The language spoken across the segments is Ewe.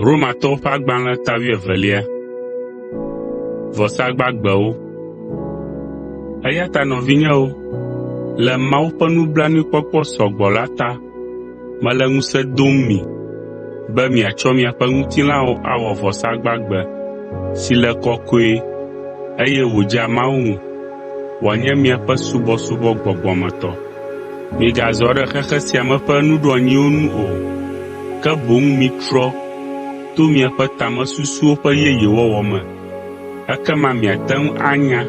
Romatɔwo ƒe agbalẽ ta wuievelia. Eya ta nɔvinyewo, le Mawu ƒe nublanuikpɔkpɔ sɔgbɔ la ta, mele ŋusẽ dom mi be miatsɔ miaƒe ŋutilãwo awɔ vɔsa gbagbe si le kɔkɔe, eye wòdzea Mawu ŋu, wòanye miaƒe subɔsubɔ gbɔgbɔmetɔ. Migazɔ ɖe xexe sia me ƒe nuɖoanyiwo nu o, ke boŋ mitrɔ to miaƒe tamesusuwo ƒe yeyewɔwɔ me. Ekema miate ŋu anya,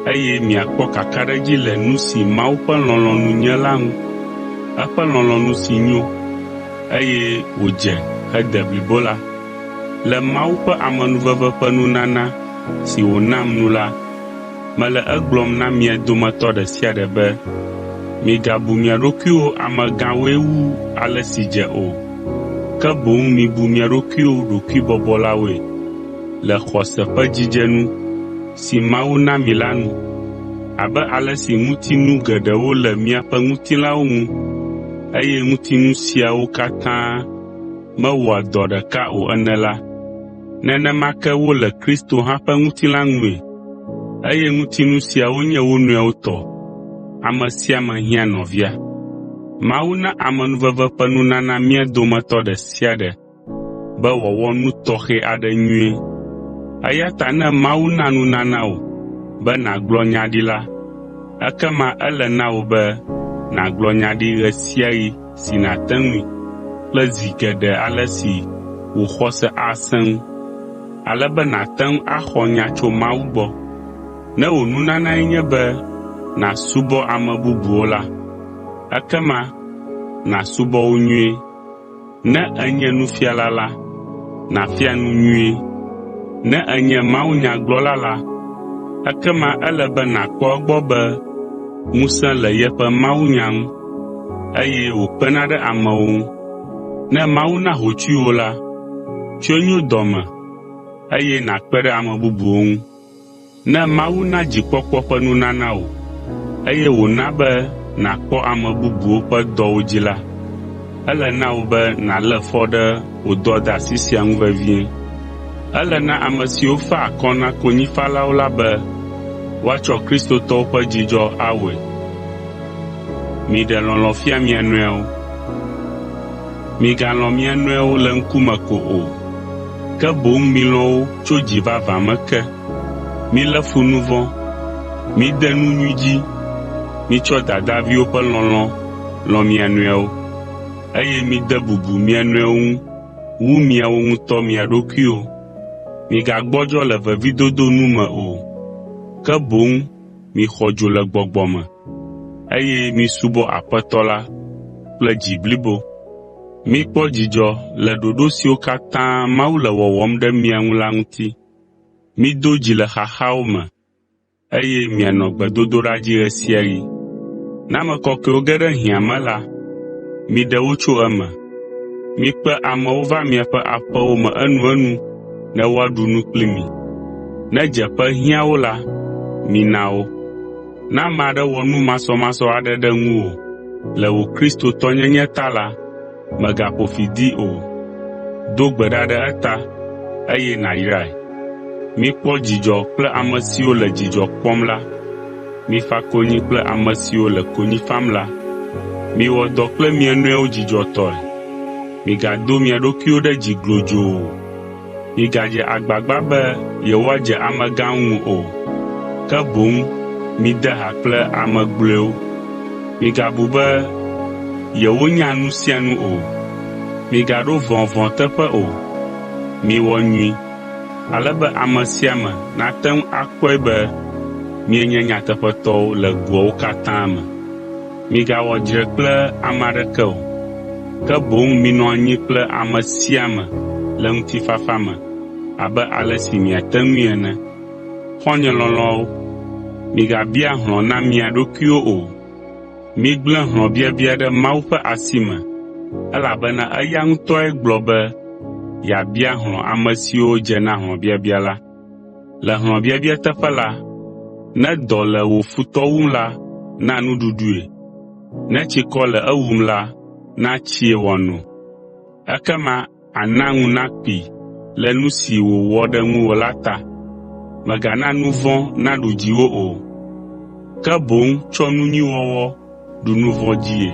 eye miakpɔ kakaɖedzi le nu si Mawu ƒe lɔlɔ̃nu nye la ŋu, eƒe lɔlɔ̃nu si nyo, eye wòdze hede blibo la. Le Mawu ƒe amenuveve ƒe nunana si wònam nu la, mele egblɔm na mia dometɔ ɖe sia ɖe be, migabu mia ɖokuiwo amegãwoe wu ale si dze o, ke boŋ mibu mia ɖokuiwo ɖokuibɔbɔlawoe le xɔse ƒe dzidzenu si Mawu na mi la nu. Abe ale si ŋutinu geɖewo le míaƒe ŋutilãwo ŋu, eye ŋutinu siawo katã mewɔa dɔ ɖeka o ene la, nenema ke wole Kristo hã ƒe ŋutilã ŋui, eye ŋutinu siawo nye wo nɔewo tɔ. Ame sia ame hiã nɔvia. Mawu na amenuveve ƒe nunana mía dometɔ ɖe sia ɖe be wòawɔ nu tɔxɛ aɖe nyuie. Eya ta ne Mawu na nunana wò be nàgblɔ nya ɖi la, ekema ele na wò be nàgblɔ nya ɖi ɣe sia ɣi si nàte ŋui kple zi geɖe ale si wò xɔse asẽ ŋu, ale be nàte ŋu axɔ nya tso Mawu gbɔ. Ne wò nunanae nye be nàsubɔ ame bubuwo la, ekema nàsubɔ wo nyuie. Ne ènye nufiala la, nàfia nu nyuie. Ne ènye mawunyagblɔla la, ekema ele be nàkpɔ egbɔ be ŋusẽ le yeƒe mawunya ŋu, eye wòkpena ɖe amewo ŋu. Ne Mawu na hotsui wò la, tsɔe nyo dɔ me, eye nàkpe ɖe ame bubuwo ŋu. Ne Mawu na dzikpɔkpɔ ƒe nunana wò, eye wòna be nàkpɔ ame bubuwo ƒe dɔwo dzi la, ele na wò be nàlé fɔ ɖe wò dɔdeasi sia ŋu vevie. Ele na ame siwo faa akɔ na konyifalawo la be woatsɔ kristotɔwo ƒe dzidzɔ awɔe. Miɖe lɔlɔ̃ fia mia nɔewo. Migalɔ̃ mia nɔewo le ŋkume ko o, ke boŋ milɔ̃ wo tso dzi vavã me ke. Milé fu nu vɔ̃, mide nu nyui dzi, mitsɔ dadaviwo ƒe lɔlɔ̃ lɔ̃ mia nɔewo, eye mide bubu mia nɔewo ŋu wu miawo ŋutɔ mia ɖokuiwo. Migagbɔdzɔ le vevidodo nu me o, ke boŋ mixɔ dzo le gbɔgbɔ me, eye misubɔ Aƒetɔ la kple dzi blibo. Mikpɔ dzidzɔ le ɖoɖo siwo katã Mawu le wɔwɔm ɖe mia ŋu la ŋuti. Mido dzi le xaxawo me, eye mianɔ gbedodoɖa dzi ɣe sia ɣi. Ne ame kɔkɔewo ge ɖe hiã me la, miɖe wo tso eme. Mikpe amewo va miaƒe aƒewo me enuenu ne woaɖu nu kpli mi. Ne dzeƒe hiã wo la, mina wo. Ne ame aɖe wɔ nu masɔmasɔ aɖe ɖe ŋuwò le wò kristotɔnyenye ta la, mègaƒo fi dee o. Do gbe ɖa ɖe eta, eye nàyrae. Mikpɔ dzidzɔ kple ame siwo le dzidzɔ kpɔm la. Mifa konyi kple ame siwo le konyi fam la. Miwɔ dɔ kple mia nɔewo dzidzɔtɔe. Migado mia ɖokuiwo ɖe dzi glodzoo o. Migadze agbagba be yewoadze amegãwo ŋu o, ke boŋ mide ha kple ame gblɔewo. Migabu be yewonya nu sia nu o. Migaɖo vɔ̃ vɔ̃ teƒe o. Miwɔ nyui, ale be ame sia ame nate ŋu akpɔe be mienye nyateƒetɔwo le goawo katã me. Migawɔ dzre kple ame aɖeke o, ke boŋ minɔ anyi kple ame sia ame le ŋutifafa me abe ale si miate ŋui ene. Xɔ̃nye lɔlɔ̃awo, migabia hlɔ̃ na mia ɖokuiwo o. Migblẽ hlɔ̃biabia ɖe Mawu ƒe asi me, elabena eya ŋutɔe gblɔ be yeabia hlɔ̃ ame siwo dze na hlɔ̃biabia la. Le hlɔ̃biabia teƒe la, ne dɔ le wò futɔ wum la, na nuɖuɖui, ne tsikɔ le ewum la, na tsie wòano. Ekema àna ŋu nakpee le nu si wòwɔ ɖe ŋuwò la ta. Mègana nu vɔ̃ naɖu dziwò o, ke boŋ tsɔ nu nyui wɔwɔ ɖu nu vɔ̃ dzii.